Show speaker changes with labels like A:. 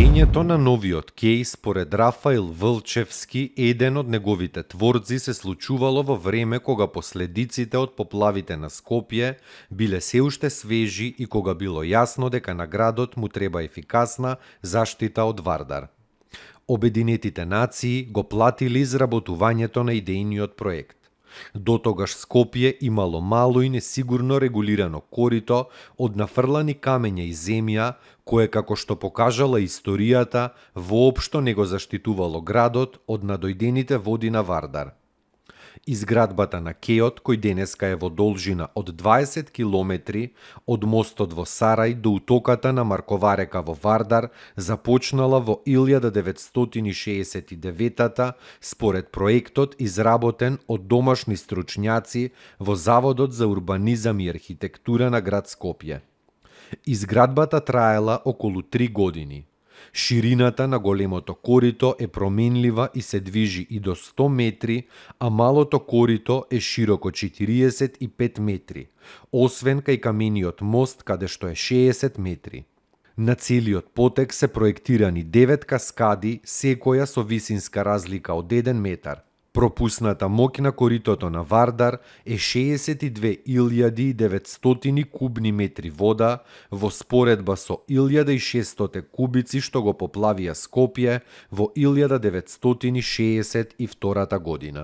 A: Видењето на новиот кеј според Рафаил Вълчевски, еден од неговите творци, се случувало во време кога последиците од поплавите на Скопје биле се уште свежи и кога било јасно дека на градот му треба ефикасна заштита од Вардар. Обединетите нации го платили изработувањето на идејниот проект. Дотогаш Скопје имало мало и несигурно регулирано корито од нафрлани камења и земја, кое, како што покажала историјата, воопшто не го заштитувало градот од надојдените води на Вардар. Изградбата на кејот, кој денеска е во должина од 20 километри од мостот во Сарај до утоката на Марковарека во Вардар, започнала во 1969 според проектот изработен од домашни стручњаци во Заводот за урбанизам и архитектура на град Скопје. Изградбата траела околу 3 години. Ширината на големото корито е променлива и се движи и до 100 метри, а малото корито е широко 45 метри, освен кај камениот мост каде што е 60 метри. На целиот потек се проектирани 9 каскади, секоја со висинска разлика од 1 метар. Пропусната моќ на коритото на Вардар е 62.900 кубни метри вода во споредба со 1.600 кубици што го поплавија Скопје во 1962 година.